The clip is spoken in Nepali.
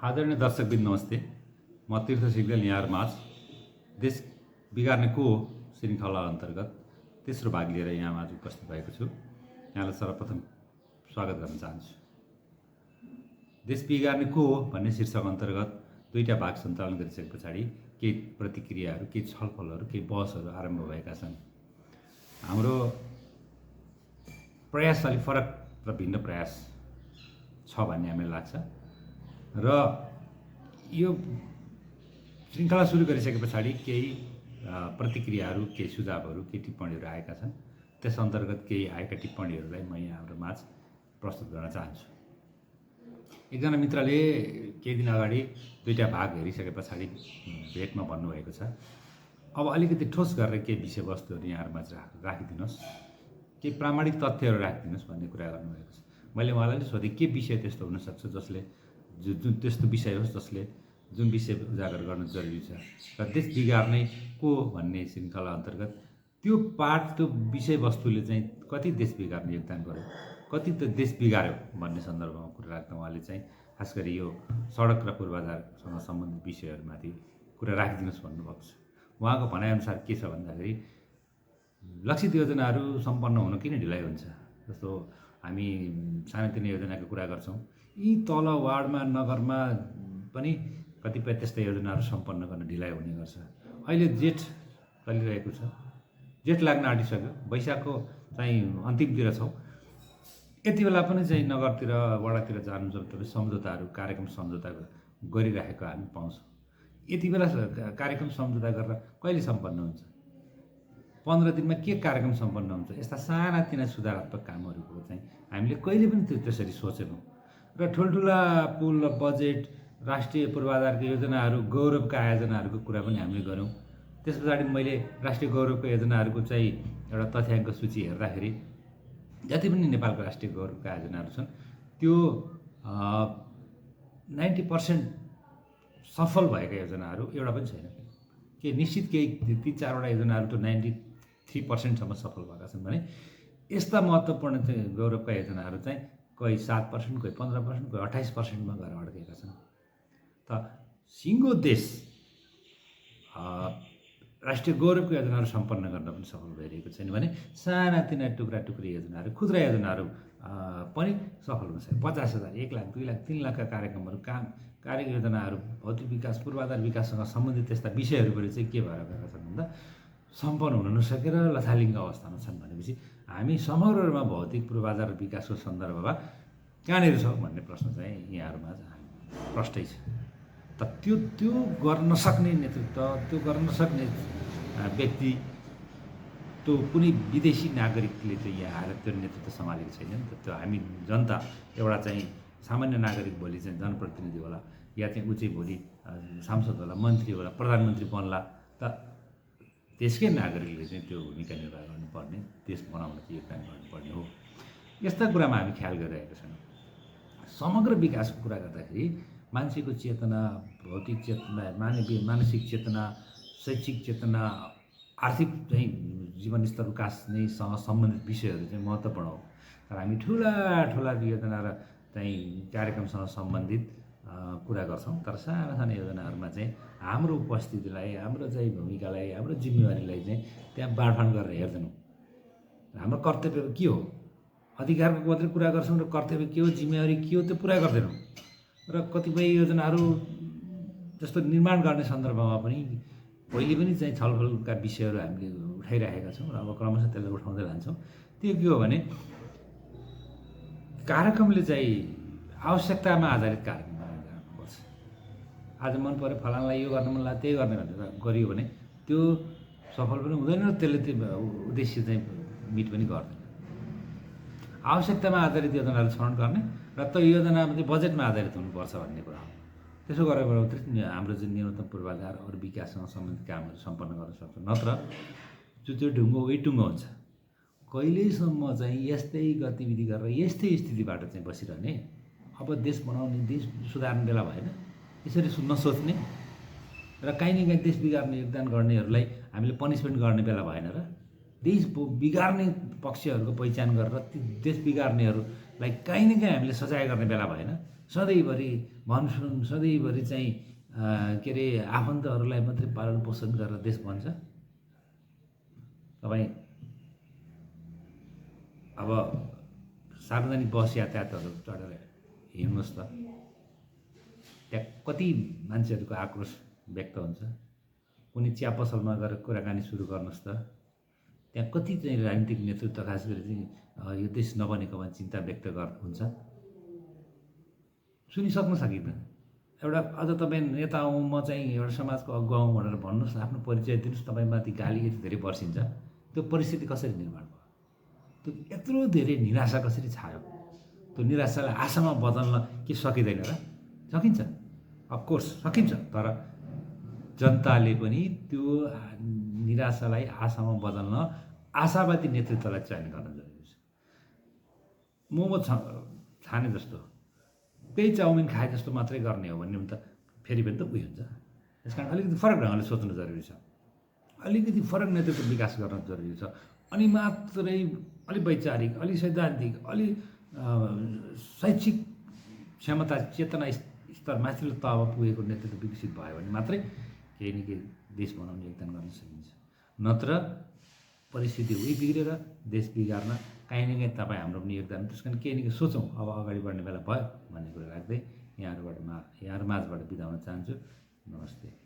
आदरणीय दर्शकबिन नमस्ते। म तीर्थ सिग्देल यहाँहरू माझ देश बिगार्ने को हो श्रृङ्खला अन्तर्गत तेस्रो भाग लिएर यहाँ आज उपस्थित भएको छु। यहाँलाई सर्वप्रथम स्वागत गर्न चाहन्छु। देश बिगार्ने को हो भन्ने शीर्षक अन्तर्गत दुईटा भाग सञ्चालन गरिसके पछाडि केही प्रतिक्रियाहरू, केही छलफलहरू, केही बहसहरू आरम्भ भएका छन्। हाम्रो प्रयास अलिक फरक र भिन्न प्रयास छ भन्ने हामीलाई लाग्छ र यो श्रृङ्खला सुरु गरिसके पछाडि केही प्रतिक्रियाहरू, केही सुझावहरू, केही टिप्पणीहरू आएका छन्। त्यस अन्तर्गत केही आएका टिप्पणीहरूलाई म यहाँ हाम्रो माझ प्रस्तुत गर्न चाहन्छु। एकजना मित्रले केही दिन अगाडि दुईटा भाग हेरिसके पछाडि भेटमा भन्नुभएको छ, अब अलिकति ठोस गरेर केही विषयवस्तुहरू यहाँहरूमा राखिदिनुहोस्, केही प्रामाणिक तथ्यहरू राखिदिनुहोस् भन्ने कुरा गर्नुभएको छ। मैले उहाँलाई नि सोधेँ के विषय त्यस्तो हुनसक्छ जसले जुन त्यस्तो विषय होस् जसले जुन विषय उजागर गर्न जरुरी छ र देश बिगार्ने को भन्ने श्रृङ्खला अन्तर्गत त्यो पाठ, त्यो विषयवस्तुले चाहिँ कति देश बिगार्ने योगदान गर्यो, कति त देश बिगार्यो भन्ने सन्दर्भमा कुरा राख्दा उहाँले चाहिँ खास गरी यो सडक र पूर्वाधारसँग सम्बन्धित विषयहरूमाथि कुरा राखिदिनुहोस् भन्नुभएको छ। उहाँको भनाइअनुसार के छ भन्दाखेरि लक्षित योजनाहरू सम्पन्न हुन किन ढिलाइ हुन्छ। जस्तो हामी सानोतिनो योजनाको कुरा गर्छौँ, यी तल वार्डमा, नगरमा पनि कतिपय त्यस्ता योजनाहरू सम्पन्न गर्न ढिलाइ हुने गर्छ। अहिले जेठ चलिरहेको छ, जेठ लाग्न आँटिसक्यो, वैशाखको चाहिँ अन्तिमतिर छौँ। यति बेला पनि चाहिँ नगरतिर, वडातिर जानुहुन्छ तपाईँ सम्झौताहरू, कार्यक्रम सम्झौता गरिराखेको हामी पाउँछौँ। यति बेला कार्यक्रम सम्झौता गरेर कहिले सम्पन्न हुन्छ? 15 दिनमा के कार्यक्रम सम्पन्न हुन्छ? यस्ता सानातिना सुधारात्मक कामहरूको चाहिँ हामीले कहिले पनि त्यसरी सोचेनौँ र ठुल्ठुला पुल र बजेट, राष्ट्रिय पूर्वाधारका योजनाहरू, गौरवका आयोजनाहरूको कुरा पनि हामीले गऱ्यौँ। त्यस पछाडि मैले राष्ट्रिय गौरवका योजनाहरूको चाहिँ एउटा तथ्याङ्क सूची हेर्दाखेरि जति पनि नेपालको राष्ट्रिय गौरवका आयोजनाहरू छन् त्यो 90% सफल भएका योजनाहरू एउटा पनि छैन। के निश्चित केही 3-4वटा योजनाहरू त 93% सफल भएका छन् भने यस्ता महत्त्वपूर्ण चाहिँ गौरवका योजनाहरू चाहिँ कोही 7%, कोही 15%, कोही 28%मा गएर अड्केका छन्। त सिङ्गो देश राष्ट्रिय गौरवको योजनाहरू सम्पन्न गर्न पनि सफल भइरहेको छैन भने सानातिना टुक्रा योजनाहरू, खुद्रा योजनाहरू पनि सफल हुन्छ। 50,000, 1 लाख, 2 लाख, 3 लाखका कार्यक्रमहरू, कार्य योजनाहरू, भौतिक विकास, पूर्वाधार विकाससँग सम्बन्धित त्यस्ता विषयहरूबाट चाहिँ के भएर गएका छन् भन्दा सम्पन्न हुन नसकेर लथालिङ्ग अवस्थामा छन्। भनेपछि हामी समग्र रूपमा भौतिक पूर्वाधार विकासको सन्दर्भमा कहाँनिर छौँ भन्ने प्रश्न चाहिँ यहाँहरूमा प्रष्टै छ। त त्यो गर्न सक्ने नेतृत्व, त्यो गर्न सक्ने व्यक्ति, त्यो कुनै विदेशी नागरिकले चाहिँ यहाँ आएर त्यो नेतृत्व सम्हालेको छैन नि त। त्यो हामी जनता, एउटा चाहिँ सामान्य नागरिक भोलि चाहिँ जनप्रतिनिधि होला या चाहिँ ऊ चाहिँ भोलि सांसद होला, मन्त्री होला, प्रधानमन्त्री बन्ला, त देशकै नागरिकले चाहिँ त्यो भूमिका निर्वाह गर्नुपर्ने, देश बनाउन चाहिँ योगदान गर्नुपर्ने हो। यस्ता कुरामा हामी ख्याल गरिरहेका छौँ। समग्र विकासको कुरा गर्दाखेरि मान्छेको चेतना, भौतिक चेतना, मानसिक चेतना, शैक्षिक चेतना, आर्थिक चाहिँ जीवनस्तर विकास नैसँग सम्बन्धित विषयहरू चाहिँ महत्त्वपूर्ण हो। तर हामी ठुला योजना र चाहिँ कार्यक्रमसँग सम्बन्धित कुरा गर्छौँ, तर साना योजनाहरूमा चाहिँ हाम्रो उपस्थितिलाई, हाम्रो चाहिँ भूमिकालाई, हाम्रो जिम्मेवारीलाई चाहिँ त्यहाँ बाँडफाँड गरेर हेर्दैनौँ। हाम्रो कर्तव्य के हो? अधिकारको मात्रै कुरा गर्छौँ र कर्तव्य के हो, जिम्मेवारी के हो त्यो पुरा गर्दैनौँ। र कतिपय योजनाहरू जस्तो निर्माण गर्ने सन्दर्भमा पनि पहिले पनि चाहिँ छलफलका विषयहरू हामीले उठाइरहेका छौँ र अब क्रमशः त्यसलाई उठाउँदै लान्छौँ। त्यो के हो भने कार्यक्रमले चाहिँ आवश्यकतामा आधारित कार्यक्रम गर्नुपर्छ। आज मन पऱ्यो, फलानालाई यो गर्न मन लाग्यो, त्यही गर्ने भनेर गरियो भने त्यो सफल पनि हुँदैन र त्यसले त्यो उद्देश्य चाहिँ मिट पनि गर्दैन। आवश्यकतामा आधारित योजनाहरू छनौट गर्ने र त्यो योजना चाहिँ बजेटमा आधारित हुनुपर्छ भन्ने कुरा हो। त्यसो गरेर मात्रै हाम्रो चाहिँ न्यूनतम पूर्वाधार अरू विकाससँग सम्बन्धित कामहरू सम्पन्न गर्न सक्छ। नत्र त्यो ढुङ्गो उही टुङ्गो हुन्छ। कहिलेसम्म चाहिँ यस्तै गतिविधि गरेर यस्तै स्थितिबाट चाहिँ बसिरहने? अब देश बनाउने, देश सुधार्ने बेला भएन? यसरी नसोच्ने र काहीँ न काहीँ देश बिगार्ने योगदान गर्नेहरूलाई हामीले पनिसमेन्ट गर्ने बेला भएन र? देश बिगार्ने पक्षहरूको पहिचान गरेर ती देश बिगार्नेहरूलाई काहीँ न काहीँ हामीले सजाय गर्ने बेला भएन? सधैँभरि मनसुन सधैँभरि चाहिँ के अरे आफन्तहरूलाई मात्रै पालन पोषण गरेर देश बन्छ? तपाईँ अब सार्वजनिक बस यातायातहरू चढेर हिँड्नुहोस् त, त्यहाँ कति मान्छेहरूको आक्रोश व्यक्त हुन्छ। कुनै चिया पसलमा गएर कुराकानी सुरु गर्नुहोस् त, त्यहाँ कति चाहिँ राजनीतिक नेतृत्व खास गरी चाहिँ यो देश नबनेकोमा चिन्ता व्यक्त हुन्छ। सुनिसक्नु सकिँदैन। एउटा अझ तपाईँ नेता हौँ, म चाहिँ एउटा समाजको अगुवा हौँ भनेर भन्नुहोस् न, आफ्नो परिचय दिनुहोस्, तपाईँमाथि गाली यति धेरै बर्सिन्छ। त्यो परिस्थिति कसरी निर्माण भयो? त्यो यत्रो धेरै निराशा कसरी छायो? त्यो निराशालाई आशामा बदल्न के सकिँदैन र? सकिन्छ, अफकोर्स सकिन्छ, तर जनताले पनि त्यो निराशालाई आशामा बदल्न आशावादी नेतृत्वलाई चयन गर्न जरुरी छ। मोमो छाने जस्तो, त्यही चाउमिन खाए जस्तो मात्रै गर्ने हो भन्ने त फेरि पनि त उयो हुन्छ। त्यस कारण अलिकति फरक ढङ्गले सोच्नु जरुरी छ, अलिकति फरक नेतृत्व विकास गर्न जरुरी छ। अनि मात्रै अलि वैचारिक, अलि सैद्धान्तिक, अलि शैक्षिक क्षमता चेतना स्तर माथिल्लो तहमा पुगेको नेतृत्व विकसित भयो भने मात्रै केही न केही देश बनाउने योगदान गर्न सकिन्छ। नत्र परिस्थिति उही बिग्रेर देश बिगार्न काहीँ न काहीँ तपाईँ हाम्रो पनि योगदान। त्यस कारण केही न केही सोचौँ, अब अगाडि बढ्ने बेला भयो भन्ने कुरा राख्दै यहाँहरूबाट यहाँहरू माझबाट बिदा हुन चाहन्छु। नमस्ते।